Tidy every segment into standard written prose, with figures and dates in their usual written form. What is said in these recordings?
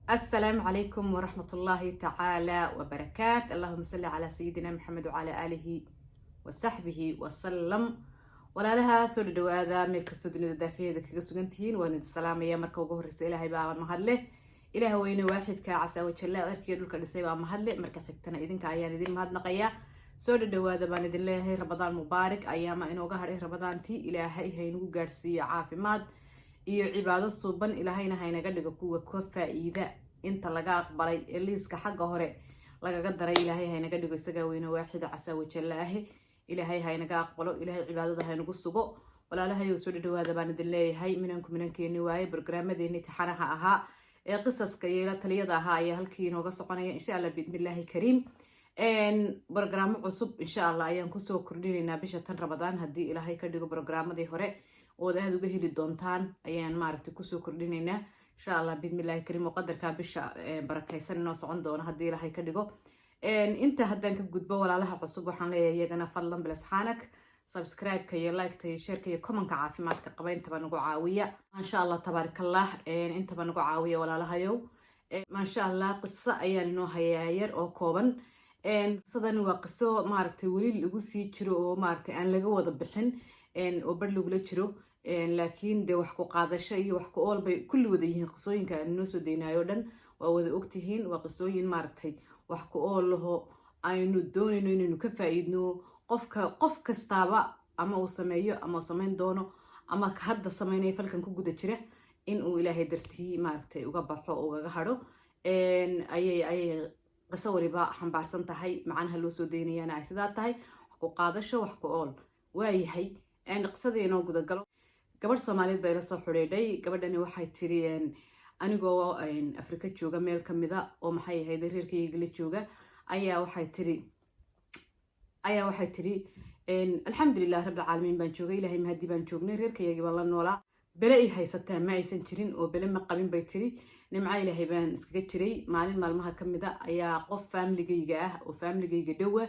Asalaamu calaykum waraxmatullaahi tacaala wabarakaat. Allahuma salli calaa sayidina Maxamed wacalaa aalihi wasaxbihi wasalam. Walaalaha, soo dhadhawaada meel kastoo dunida daafaheeda kaga sugan tihiin. Waan idin salaamaya. Marka ugu horreysa, Ilaahay baa mahadle. Ilaah weyne waaxidka casa wajalla cirkiyo dhulka dhisay baa mahadle. Marka xigtana, idinka ayaan idin mahadnaqayaa. Soo dhadhawaada baan idin leeyahay. Ramadaan mubaarak. Ayaama inooga hadhay Ramadaantii. Ilaahay haynagu gaadhsiiyo caafimaad iyo cibaado suuban. Ilaahayna haynaga dhigo kuwa ka faa-iida inta laga aqbalay ee liiska xagga hore lagaga daray. Ilaahay haynaga dhigo, isagaa weyne waaxida casa wajalla ahe. Ilaahay haynaga aqbalo, Ilaahay cibaadada haynagu sugo. Walaalahayow, soo dhadhawaada baan idin leeyahay. Minanku minankeeni waaye. Barnaamijyadeeni taxanaha ahaa ee qisaska iyo ila taliyada ahaa ayaa halkii inooga soconaya, insha Allah, biidnillaahi kariim. Barnaamijyo cusub, insha Allah, ayaan kusoo kordhinaynaa bisha tan Ramadaan, haddii Ilaahay ka dhigo. Barnaamijyadii hore ood aada uga heli doontaan ayaan maaragtay kusoo kordhinaynaa, insha Allah, biidnillahi kariim, oo qadarkaa bisha barakaysan inoo socon doono, haddii Ilaahay ka dhigo. Inta haddaan ka gudbo, walaalaha cusub waxaan leeyahay iyagana, fadlan bilasxaanak subscribe-ka iyo like-ta iyo share-ka iyo comment-ka caafimaadka qaba intaba nagu caawiya. Maasha Allah, tabaarakallah, intaba nagu caawiya, walaalahayow. Maasha Allah, qiso ayaan inoo hayaa yar oo kooban. Qisadani waa qiso maaragtay weli lagu sii jiro oo maaragtay aan laga wada bixin oo bar lagula jiro, laakiin dee wax ku qaadasho iyo wax ku ool bay kulli wada yihiin. Qisooyinka aan inoo soo daynayo dhan waa wada ogtihiin, waa qisooyin maaragtay wax ku ool laho aynu doonayno inaynu ka faa-iidno. Qofka, qof kastaaba ama uu sameeyo ama uu samayn doono ama hadda sameynaya falkan ku guda jira, in uu Ilaahay dartii maaragtay uga baxo oo ugaga hadho ayay qiso waliba xambaarsan tahay. Macnaha loo soo daynayana ay sidaa tahay, wax ku qaadasho, wax ku ool waayahay. Qisadii inoo gudagalo. Gabadh Soomaaliyeed baa ila soo xidhiidhay. Gabadhani waxay tiri, anigoo Afrika jooga meel kamida oo, maxay ahayd, reerkayga la jooga, ayaa waxay tiri, alxamdulilah rabbilcaalamiin baan joogay, Ilahay mahadi baan joognay, reerkayagii baan la noolaa, bele i haysataa ma aysan jirin oo bele ma qabin, bay tiri. Nimco Ilaahay baan iskaga jiray. Maalin maalmaha kamid a ayaa qof faamiligayga ah oo faamiligayga dhowa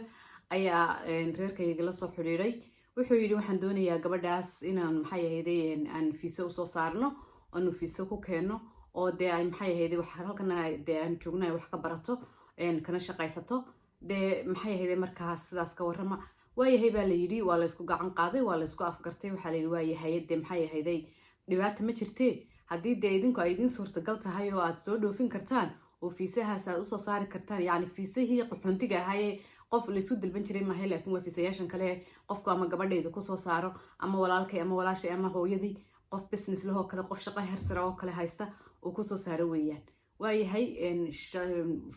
ayaa reerkayga lasoo xidhiidhay. Wuxuu yidhi, waxaan doonayaa gabadhaas inaan, maxay ahayday, aan fiise usoo saarno, aanu fiise ku keenno oo dee ay, maxay ahayday, wax halkan dee aan joogno ay wax ka barato kana shaqaysato. Dee, maxay ahayday, markaas sidaas ka warrama. Waayahay, baa la yidhi. Waa laysku gacan qaaday, waa laysku afgartay. Waxaa la yidhi, waayahay, dee, maxay ahayday, dhibaata ma jirtee, haddii dee idinku ay idiin suurtagal tahay oo aad soo dhoofin kartaan oo fiisahaas aad usoo saari kartaan, yacni fiisahii qaxoontiga ahaayee qof laysku dalban jiray maahay, laakiin waa fiisayaashan kale qofku ama gabadhayda kusoo saaro ama walaalkay ama walaashay ama hooyadii, qof business lahoo kale, qof shaqo hersare oo kale haysta uu kusoo saaro weeyaan. Waayahay,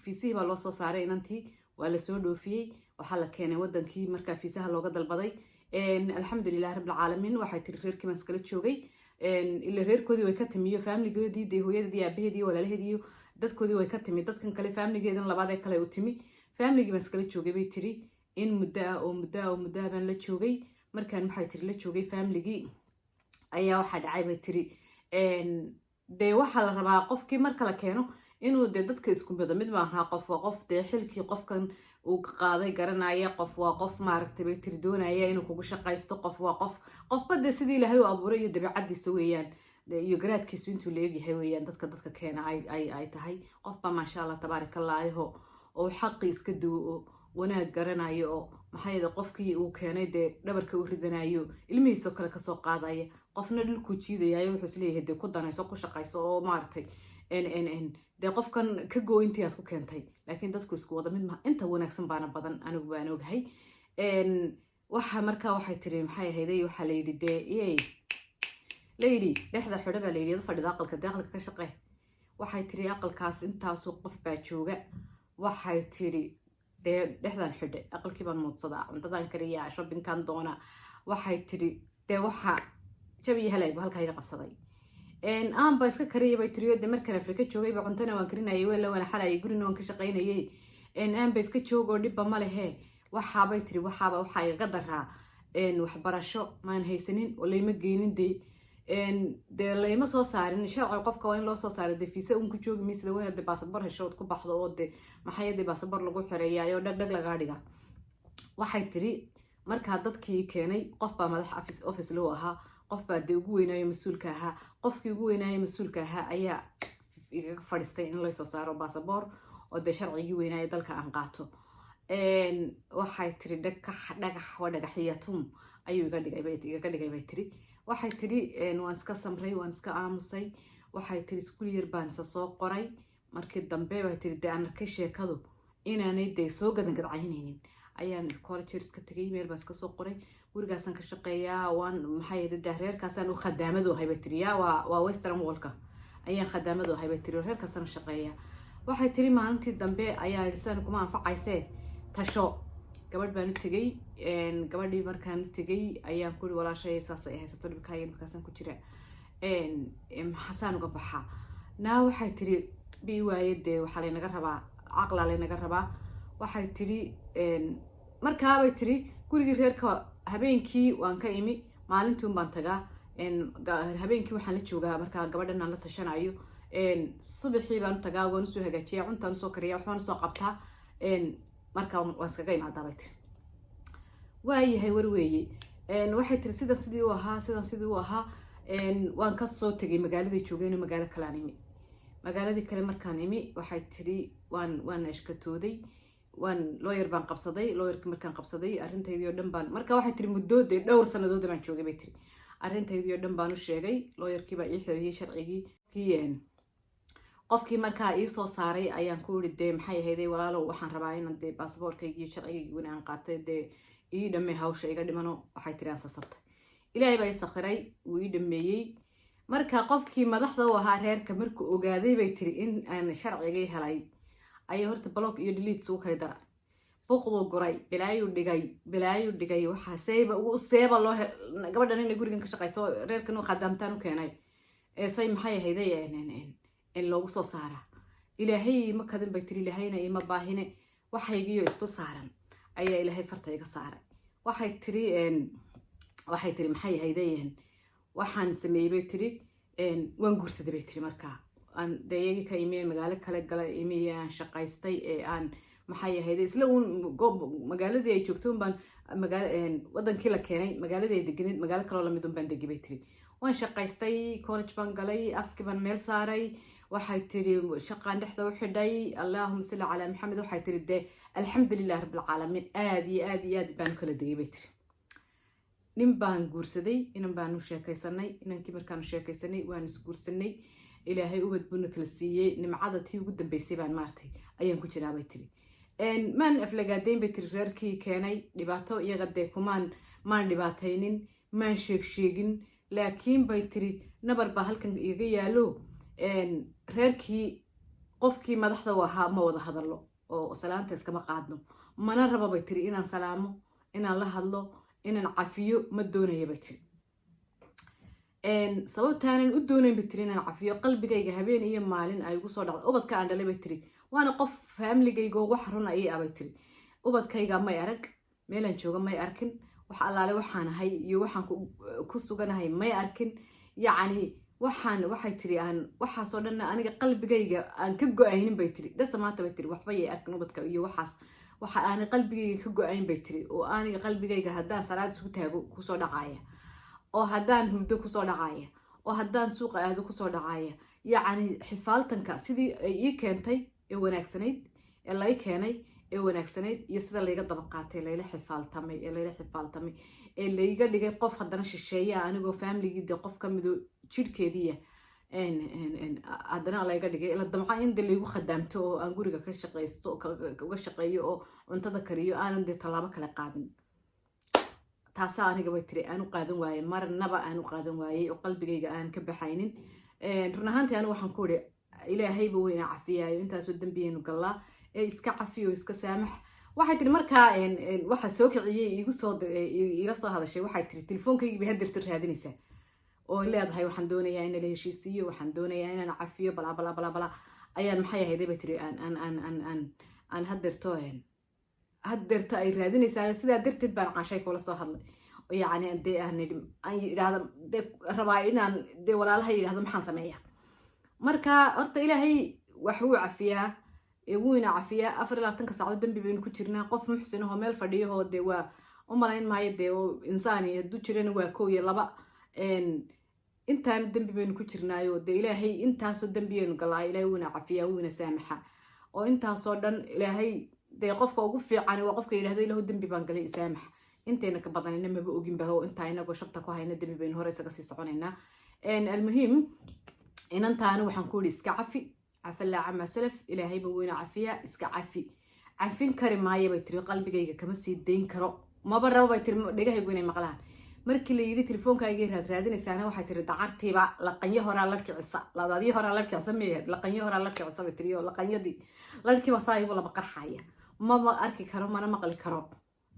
fiisihii baa loo soo saaray inantii, waa lasoo dhoofiyey, waxaa la keenay wadankii markaa fiisaha looga dalbaday. Alxamdulilah rabbilcaalamiin, waxay tiri, reerkii baan iskala joogay. Ila reerkoodii way ka timiyo, faamiligoodii dee, hooyadeedii, aabaheedii, walaalaheedii iyo dadkoodii way ka timi. Dadkan kale faamiligeedan labaad ee kale u timi. Faamiligii baan iskala joogay, bay tiri. In muddo ah oo muddo ah oo muddo ah baan la joogay. Markaan, waxay tiri, la joogay faamiligii ayaa waxaa dhacay, bay tiri, dee waxaa la rabaa qofkii marka la keeno inuu dee dadka isku mido mid maaha. Qof waa qof dee xilkii qofkan uu qaaday garanaya, qof waa qof, maaragtay, bay tiri, doonaya inuu kugu shaqaysto, qof waa qof, qofba dee sidii Ilaahay u abuuray iyo dabeicadiisa weeyaan iyo garaadkiisu intuu la egyahay weeyaan. Dadka keena ay tahay qofba, maasha Allah, tabaaraka Allah, aho oo xaqii iska duwo oo wanaag garanayo oo, maxaa yeele, qofkii uu keenay dee dhabarka u ridanayo, ilmihiisoo kale kasoo qaadaya. Qofna dhulkuu jiidayayo, wuxuu isleeyahay dee ku danayso, ku shaqayso oo, maaragtay, dee qofkan ka goo intii aad ku keentay. Laakiin dadku isku wada mid maha, inta wanaagsan baana badan, anigu baan ogahay. Waxa markaa waxay tiri, maxay ahayday, waxaa la yidhi dee iyay la yidhi, dhexda xidho baa la yidhi, adu fadhida aqalka, dee aqalka ka shaqee. Waxay tiri, aqalkaas intaasuu qof baa jooga. Waxay tiri, dee dhexdan xidhe, aqalkii baan muudsadaa, cuntadan kariyaa, shopping-kan doonaa. Waxay tiri, dee waxa jabiyo halaybu halkaa iga qabsaday, aan ba iska kariyay, bay tiri. De markaan Afrika joogayba cuntana waan karinayay, weella waan xalayay, gurina waan ka shaqaynayay, aan ba iska joogoo dhibba ma lehe. Waxaabay tiri, waxaaba waxaa igaga daraa, waxbarasho maan haysanin oo layma geynin, dee layma soo saarin. Sharci qofka waa in loo soo saaray. Dee fiisa un ku joogi maysida, waa inaad dee baasabor hesho ood ku baxdo oo dee, maxay, dee baasabor lagu xereeyaayo, dhag dhag lagaa dhiga. Waxay tiri, markaa dadkii keenay qof baa madax office loo ahaa, qof baa dee ugu weynaayo mas-uulka ahaa. Qofkii ugu weynaayo mas-uulka ahaa ayaa Igaga fadhiistay in laysoo saaro basaboor oo dee sharcigii weynaaye dalka aan qaato. Waxay tiri, dhagax dhagax waa dhagaxiyatum ayuu iga dhigay, igaga dhigay, bay tiri. Waxay tiri, waan iska samray, waan iska aamusay. Waxay tiri, iskuul yar baan isa soo qoray. Markii dambe, bay tiri, dee aan arkay sheekadu inaanay dee soo gadan gadcaynaynin, ayaan college iska tegay, meel baan iska soo qoray, gurigaasaan ka shaqeeyaa. Waan, maxay ahayd, dee reerkaasaan u khadaamadu ahay, bay tiri. Yaa waa western worldka ayaan khadaamadu ahay, bay tiri, reerkaasaan u shaqeeyaa. Waxay tiri, maalintii dambe ayaa idhi, sidan kuma anfacaysee, tasho. Gabadh baan u tegey. Gabadhii markaan u tegey ayaan ku iri, "Walaashay, saas ay haysato, dhibkaayo dhibkaasaan ku jira, maxaasaan uga baxaa?" Naa, waxay tiri, bi waaye, dee waxaa laynaga rabaa caqlaa laynaga rabaa. Waxay tiri, markaabay tiri, gurigii reerka habeenkii waan ka imi, maalintuun baan tagaa. Habeenkii waxaan la joogaa markaa gabadhan aan la tashanayo. Subaxii baan u tagaa, waan usoo hagaajiya, cuntaan usoo kariya, waxbaan usoo qabtaa, marka waan iskaga imaadaa, bay tiri. Waayahay, war weeye. Waxay tiri, sidan sidii u ahaa, sidan sidii u ahaa, waan kasoo tegay magaaladay joogeen, magaalo kalean imi. Magaaladii kale markaan imi, waxay tiri, waan ashkatooday, waan lawyer baan qabsaday. Lawyerkii markaan qabsaday, arrintaydii oo dhan baan marka, waxay tiri, muddo dee dhowr sanadood baan joogay, bay tiri, arrintaydii oo dhan baan u sheegay. Lawyerkii baa ii xeriyey sharcigii. Kii qofkii markaa ii soo saaray ayaan ku iri, "Dee maxay ahayday, walaalow, waxaan rabaa inaan dee baasaboorkaygi iyo sharcigaygi aan qaatay, dee ii dhamee hawsha iga dhimano." Waxay tiri, aan sasabtay, Ilaahay baa ii sakhiray, wuu ii dhameeyey. Marka qofkii madaxda u ahaa reerka markuu ogaaday, bay tiri, in aan sharcigii helay, ayay horta block iyo delete isugu kay daray, buqduu guray, bilaayuu dhigay, bilaayuu dhigay. Waxaa seeba seeba loo gabadhan inay gurigan ka shaqayso, reerkan u khadaamtaan u keenay, say maxay ahayday in loogu soo saaraa? Ilaahay ima kadin, bay tiri, Ilaahayna ima baahine, waxaygiyo isdul saaran ayaa Ilaahay farta iga saaray. Waxay tiri, maxay ahayday, waxaan sameeyey, bay tiri, waan guursaday, bay tiri. Markaa aan dee iyagii ka imi, magaalo kale gala imi, aan shaqaystay, ee aan, maxay ahayday, isla uun goob magaaladii ay joogto un baan magaala wadankii la keenay, magaaladii ay deganeed magaalo kaloo lamid un baan degay, bay tiri. Waan shaqaystay, college baan galay, afkii baan meel saaray. Waxay tiri, shaqaan dhexda u xidhay. Allahuma salli calaa Maxamed. Waxay tiri, dee alxamdulilah rabbilcaalamiin, aad iyo aad iyo aad baan u kala degay, bay tiri. Nin baan guursaday, inan baanu sheekaysanay. Inankii markaanu sheekaysanay, waan isguursanay, Ilaahay ubad buuna kala siiyey. Nimcada tii ugu dambeysay baan maartay ayaan ku jiraa, bay tiri. Maan aflagaadayn, bay tiri, reerkii keenay dhibaato iyaga dee kumaan maan dhibaataynin, maan sheeg sheegin, laakiin, bay tiri, nabar baa halkan iga yaalo. Reerkii qofkii madaxda u ahaa ma wada hadallo oo salaanta iskama qaadno, mana rabo, bay tiri, inaan salaamo, inaan la hadlo, inaan cafiyo ma doonaya, bay tiri. Sababtaanan u doonayn, bay tiri, inaan cafiyo, qalbigayga habeen iyo maalin ay ugu soo dhacdo ubadka aan dhalay, bay tiri. Waana qof faamiligaygo wax run ayay ah, bay tiri. Ubadkayga may arag, meelaan jooga may arkin, wax allaale waxaan ahay iyo waxaan ku suganahay may arkin. Yacni waxaan, waxay tiri, aan waxaasoo dhanna aniga qalbigayga aan ka go-aynin, bay tiri. Dhasa maanta, bay tiri, waxba yay arkin ubadka iyo waxaas, waxa aanay qalbigayga ka go-ayn, bay tiri, oo aniga qalbigayga haddaan salaad isku taago kusoo dhacaya, oo haddaan hurdo kusoo dhacaya, oo haddaan suuqa aado kusoo dhacaya. Yacni xifaaltanka sidii ay ii keentay ee wanaagsanayd, ee lay keenay ee wanaagsanayd, iyo sida layga daba qaatay, layla xifaaltamay, ee layla xifaaltamay, ee layga dhigay qof haddana shisheeya, anigoo faamiligii dee qof ka mido jidhkeediiya haddana layga dhigay la damca in de laygu khadaamto oo aan guriga ka shaqaysto, uga shaqeeyo oo cuntada kariyo, aanan dee tallaabo kale qaadin. Taasaa aniga, bay tiri, aan u qaadan waayey, marnaba aan u qaadan waayey oo qalbigayga aan ka baxaynin. Run ahaantii, anigu waxaan ku iri, Ilaahayba weyna cafiyaayo, intaasoo dembiyaynu gallaa, ee iska cafiyo, iska saamax. Waxay tiri, markaa waxa soo kiciyey, iigu soo iila soo hadashay, waxay tiri, telefoonkaygii bay hadirta raadinaysaa oo leedahay, "Waxaan doonayaa in la heshiisiiyo, waxaan doonayaa inaan cafiyo," balaa balaa balaa balaa. Ayaan, maxay ahayday, bay tiri, aan aan aan aan aan aan hadeerto ay raadinaysaa. Sidaa darteed baan cashay kula soo hadlay. Yacni dee aan idhi, aan yidhaahdo, dee rabaa inaan dee walaalaha yidhahdo, maxaan sameeyaa? Marka horta Ilaahay wax wuu cafiyaa, wuuna cafiyaa. 24-ka saacadood dembi baynu ku jirnaa. Qof muxsin ahoo meel fadhiyahoo dee waa u malayn maayo, dee insaani hadduu jirana waa kow iyo laba. Intaana dembi baynu ku jirnaayo. Dee Ilaahay intaasoo dembiyaynu galaa, Ilahay wuuna cafiyaa, wuuna saamaxa. Oo intaasoo dhan Ilaahay dee qofka ugu fiican waa qofka yidhahdo, "Ilahu, dembi baan galay, isaamax." Intayna ka badanina maba oginba, oo intaa inagoo shabta ku hayna dembi baynu hore isaga sii soconaynaa. Almuhiim, inantaana waxaan ku yidhi, iska cafi. Cafallaa camaa salaf, Ilaahayba weyna cafiyaa, iska cafi. Cafin kari maayo bay tiri, qalbigayga kama sii dayn karo, maba rabo bay tiri dhegahaygu inay maqlaan. Markii la yidhi telefoonkaagii raadinaysaana, waxay tiri dacartiiba laqanyo horaa la kicisa, ladaadyo horaa la kicisa miyahed, laqanyo horaa la kicisa bay tiri, oo laqanyadii larkiiba saahibu laba qarxaya, mama arki karo, mana maqli karo.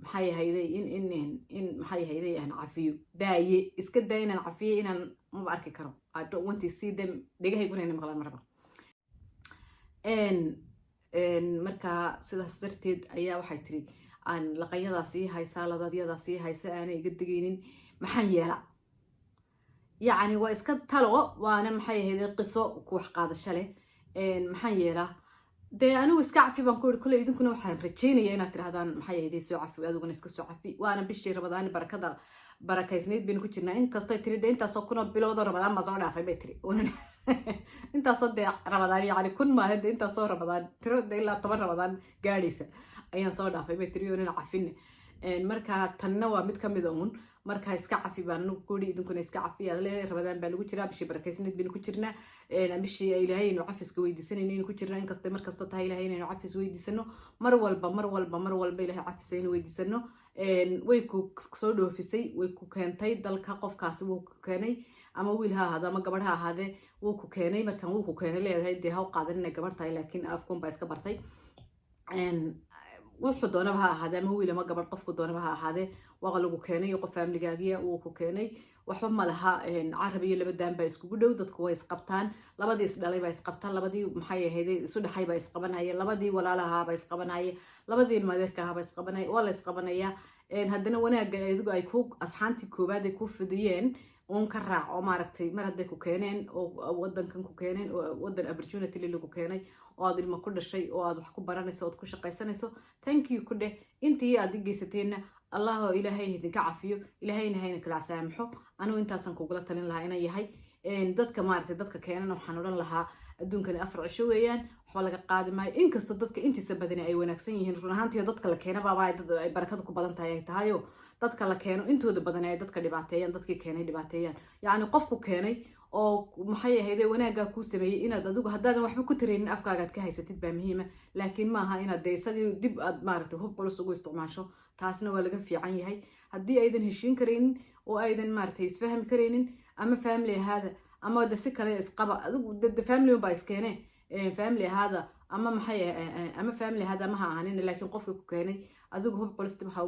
Maxay ahayday in maxay ahayday aan cafiyo? Daaye, iska daaya inaan cafiyo, inaan maba arki karo. I don't want to see them, dhegahaygu inayna maqlaan marba. Markaa sidaas darteed ayaa waxay tiri aan laqanyadaas ii haysaa, ladaadyadaas ii haysa, aanay iga degaynin. Maxaan yeela? Yacni waa iska talo, waana maxay ahayd qiso ku wax qaadasho leh. Maxaan yeelaa? Dee anigu iska cafi baan ku yidhi. Kule idinkuna waxaan rajeynaya inaad tirahdaan, maxay ahayd, soo cafi, adiguna iska soo cafi. Waana bishii Rabadaani, barakada barakaysnayd baynu ku jirnaa. Inkastay tiri dee intaasoo kunoo bilowdo Rabadaan baa soo dhaafay bay tiri, intaasoo dee Rabadaan, yacni 1000 maaha dee, intaasoo Rabadaan tiro dee ilaa 10 Rabadaan gaadhaysa ayaan soo dhaafay bay tiri, oonan cafin. Marka tanna waa mid kamid uun. Marka iska cafi baan anigu ku yidhi, idinkuna iska cafi aad leedahay. Rabadaan baa lagu jiraa, bishii barakaysnayd baynu ku jirnaa, bishii Ilaahay aynu cafiska weydiisanayno aynu ku jirnaa. Inkastay markasta tahay Ilahay inaynu cafis weydiisano, mar walba, mar walba, mar walba Ilahay cafis aynu weydiisano. Way ku soo dhoofisay, way ku keentay dalka. Qofkaasi wuu ku keenay, ama wiil ha ahaado ama gabadh ha ahaadee, wuu ku keenay. Markaan wuu ku keenay leedahay, dee ha u qaadan inay gabadh tahay, laakiin afkuun baa iska bartay. Wuxuu doonaba ha ahaadee, ama wiil ama gabadh, qofku doonaba ha ahaadee, waa lagu keenay. Qof familigaagiya wuu ku keenay, waxba ma laha. Carab iyo laba daan baa iskugu dhow. Dadku way isqabtaan, labadii isdhalay baa isqabtaan, labadii maxay ahayd isu dhexay baa isqabanaya, labadii walaalaha baa isqabanaya, labadii ilmaadeerka ahaa baa isqabanaya, waa la isqabanaya. Haddana wanaagga adigu ay ku asxaantii koowaad ay ku fidiyeen uun ka raac, oo maaragtay mar hadday ku keeneen oo wadankan ku keeneen, oo wadan opportunity lagu keenay, oo aad ilmo ku dhashay, oo aad wax ku baranayso, ood ku shaqaysanayso, thank you ku dheh. Intii aad i geysateenna Allah oo Ilaahay idinka cafiyo, Ilaahayna hayna kala saamaxo. Anigu intaasaan kugula talin lahaa inaan yahay dadka maaragtay dadka keenana. Waxaan odhan lahaa, adduunkani 4 cisho weeyaan, waxba laga qaadi maayo. Inkastoo dadka intiisa badani ay wanaagsan yihiin run ahaantii, dadka la keena baaba dad ay barakada ku badan tahay ay tahayo, dadka la keeno intooda badan ay dadka dhibaateeyaan, dadkii keenay dhibaateeyaan. Yacni qofku keenay oo maxay ahayde wanaaggaa kuu sameeyey, inaad adigu haddaadan waxba ku taraynin afkaagaad ka haysatid baa muhiima. Laakiin maaha inaad dee isagii dib aad maaragtay hub culus ugu isticmaasho, taasna waa laga fiican yahay. Haddii aydan heshiin karaynin oo aydan maaragtay isfahmi karaynin, ama family ahaada ama de si kale isqaba, adigu de family baa iskeene, family ahaada ama maxay ama family ahaada ama ha ahanin, laakiin qofka ku keenay adigu hub culus dib ha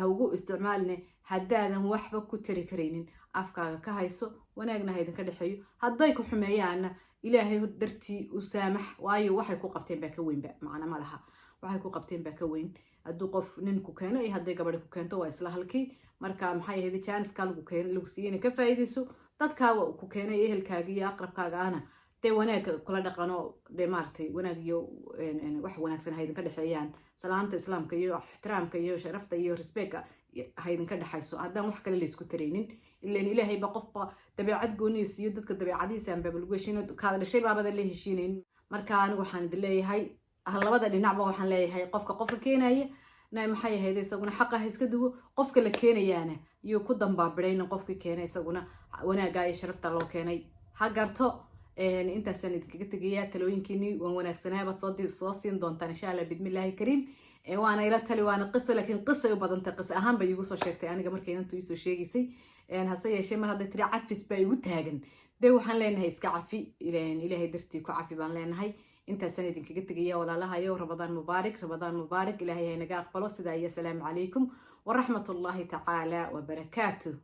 ugu isticmaaline. Haddaadan waxba ku tari karaynin, afkaaga ka hayso, wanaagna ha idinka dhexeeyo. Hadday ku xumeeyaanna, Ilaahay dartii u saamax, waayo waxay ku qabteen baa ka weynba, macna ma laha, waxay ku qabteen baa ka weyn. Hadduu qof nin ku keeno iyo hadday gabadhi ku keento, waa isla halkii. Marka maxay ahayd, jaaniska lagu keen lagu siiyeyna ka faa'iidayso. Dadkaa ku keenay, ehelkaaga iyo aqrabkaaga ahna, dee wanaag kula dhaqano, dee maaragtay wanaag iyo wax wanaagsan ha idinka dhexeeyaan. Salaanta islaamka iyo ixtiraamka iyo sharafta iyo respectka ha idinka dhexayso, haddaan wax kale laysku taraynin. Ilan Ilaahay ba qofba dabeecad gooniya siiyo, dadka dabeecadihiisa aan baaba lagu heshiin, kaada dhashay baabada la heshiinayn. Marka anigu waxaan idin leeyahay, labada dhinacba waxaan leeyahay, qofka keenaya na maxay ahayd isaguna xaqa ha iska duwo, qofka la keenayaana iyo ku dambaabidhayna qofkii keenay isaguna wanaagga iyo sharafta loo keenay ha garto. Intaasaan idinkaga tegayaa. Talooyinkiinii waan wanaagsanaa baad soo siin doontaan insha Allah bidmillaahi kariim. Waana ila tali, waana qiso, laakiin qisay u badantay, qiso ahaan bay iigu soo sheegtay aniga markay inantu iisoo sheegaysay. Hase yeeshee mar hadday tiri cafis baa igu taagan, dee waxaan leenahay iska cafi, Ilaahay dartii ku cafi baan leenahay. Intaasaan idinkaga tegaya, walaalahayo. Ramadaan mubaarak, Ramadaan mubaarak. Ilaahay haynaga aqbalo. Sidaa iyo asalaamu calaykum waraxmat ullaahi tacaala wabarakaatuh.